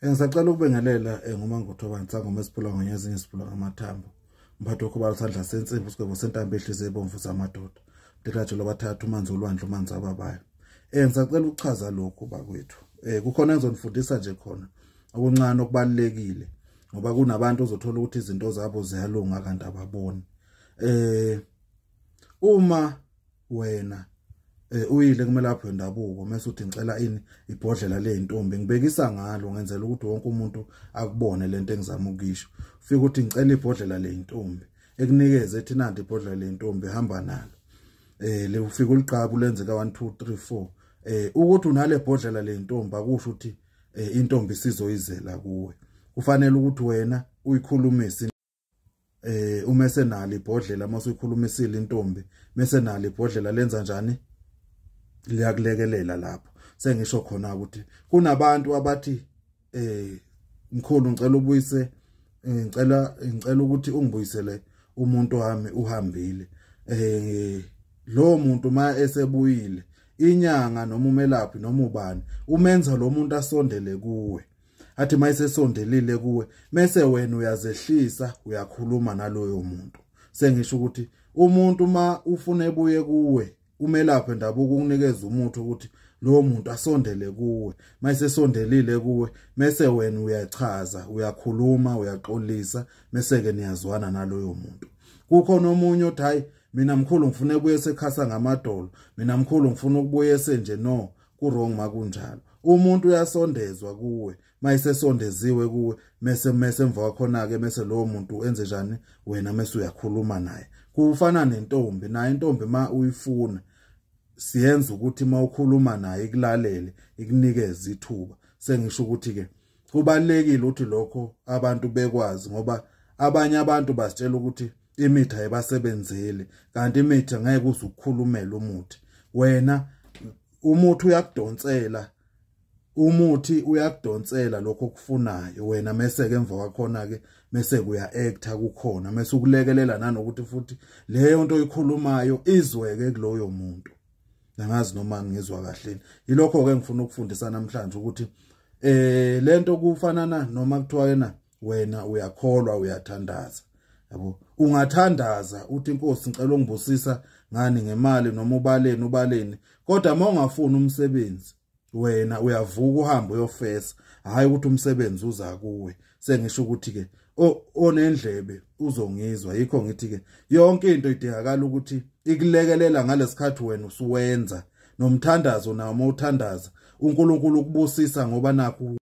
Ngisacela ukubingelela nguMangutho Bansango esiphula ngonyezinye siphula ngamathambo. Mphathi wokhubala sandla sensimbi usigwebo sentambo ehlize ebomvu zamadoda. Mtekatho labathathu manzi olwandle manzi ababayo. Ngisacela ukuchaza lokhu bakwethu. Kukhona engizonifundisa nje khona okuncane okubalekile ngoba kunabantu ozothola ukuthi izinto zabo ziyalunga kanti ababoni. Uma wena uyile kumelaphi wendabuko mase uthi ngicela ini ibhodlela leintombi, ngibekisa ngalo ngenzela ukuthi wonke umuntu akubone lento engizama ukuyisho. Ufika uthi ngicela ibhodlela leintombi, ekunikeze ethi nanti ibhodlela leintombi, hamba nalo. Le ufika uliqaba ulenze ka 1 2 3 4. Ukuthi unale bhodlela leintombi akusho ukuthi intombi sizoyizela kuwe. Kufanele ukuthi wena uyikhulumise uma senalo ibhodlela, mase uyikhulumisile intombi mase nalo ibhodlela lenza njani, liyakulekelela lapho. Sengisho khona ukuthi kunabantu abathi mkhulu ngicela ubuyise, ngicela ukuthi ungibuyisele umuntu wami uhambile. Lo muntu ma esebuyile, inyanga noma umelaphi noma ubani umenza lo muntu asondele kuwe. Athi mayisesondelile kuwe mase wena uyazehlisa uyakhuluma naloyo muntu. Sengisho ukuthi umuntu ma ufuna ebuye kuwe, umelaphi ndabuko ukunikeza umuthi ukuthi lo muntu asondele kuwe. Mayisesondelile kuwe mase wena uyachaza, uyakhuluma, uyaxolisa, mase ke niyazwana naloyo muntu. Kukhona omunye othi hayi mina mkhulu ngifuna ebuye sekhasa ngamadolo, mina mkhulu ngifuna ukubuye senje. No, ku wrong makunjalo. Umuntu uyasondezwa kuwe, mayisesondeziwe kuwe mase emva kwakhona ke mase lo muntu enze njani, wena mase uyakhuluma naye. Kufana nentombi, naye intombi ma uyifuna siyenza ukuthi mawukhuluma naye ikulalele, ikunikeze ithuba. Sengisho ukuthi ke kubalekile ukuthi lokho abantu bekwazi, ngoba abanye abantu basitshela ukuthi imithi ayibasebenzeli, kanti imithi ngeke uze ukukhulumela umuthi. Wena umuthi uyakudonsela, umuthi uyakudonsela lokho okufunayo wena, mase ke emva kwakhona ke mase kuya actor kukhona, mase ukulekelela nanokuthi futhi leyo nto oyikhulumayo izweke kuloyo muntu. Angazi noma ngizwa kahle. Yilokho ke ngifuna ukufundisa namhlanje ukuthi lento kufanana noma kuthiwa yena wena uyakholwa uyathandaza, yabo. Ungathandaza uthi inkosi ngicela ungibusisa ngani ngemali noma ubaleni ubaleni, kodwa mawungafuni umsebenzi wena uyavuka uhambe uyofesa, hayi ukuthi umsebenzi uza kuwe. Sengisho ukuthi ke onendlebe uzongizwa. Yikho ngithi ke yonke into idingakala ukuthi ikulekelela ngalesikhathi wena usuwenza nomthandazo. Nawo mawuthandaza uNkulunkulu ukubusisa ngoba nakho